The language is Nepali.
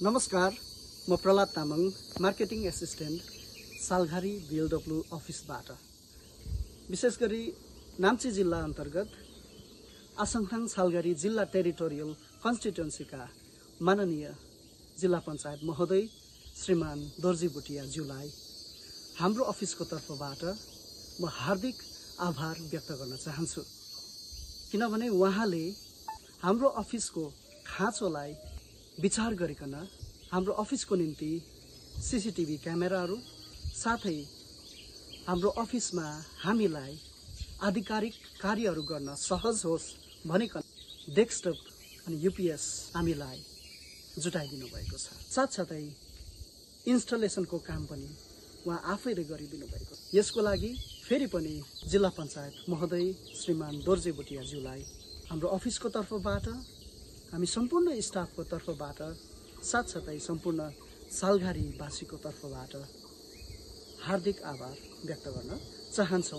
नमस्कार, म प्रहलाद तामाङ, मार्केटिङ एसिस्टेन्ट, सालघारी बिएलडब्ल्यू अफिसबाट। विशेष गरी नाम्ची जिल्ला अन्तर्गत आसङथाङ सालघारी जिल्ला टेरिटोरियल कन्स्टिट्युन्सीका माननीय जिल्ला पञ्चायत महोदय श्रीमान दोर्जी भुटियाज्यूलाई हाम्रो अफिसको तर्फबाट म हार्दिक आभार व्यक्त गर्न चाहन्छु, किनभने उहाँले हाम्रो अफिसको खाँचोलाई विचार गरिकन हाम्रो अफिसको निम्ति सीसीटीभी क्यामेराहरू साथै हाम्रो अफिसमा हामीलाई आधिकारिक कार्यहरू गर्न सहज होस् भनिकन डेस्कटप अनि यूपीएस हामीलाई जुटाइदिनु भएको छ। साथसाथै इन्स्टलेसनको काम पनि उहाँ आफैले गरिदिनु भएको छ। यसको लागि फेरि पनि जिल्ला पञ्चायत महोदय श्रीमान दोर्जे भुटियाज्यूलाई हाम्रो अफिसको तर्फबाट, हामी सम्पूर्ण स्टाफको तर्फबाट, साथसाथै सम्पूर्ण सालघारीवासीको तर्फबाट हार्दिक आभार व्यक्त गर्न चाहन्छौँ।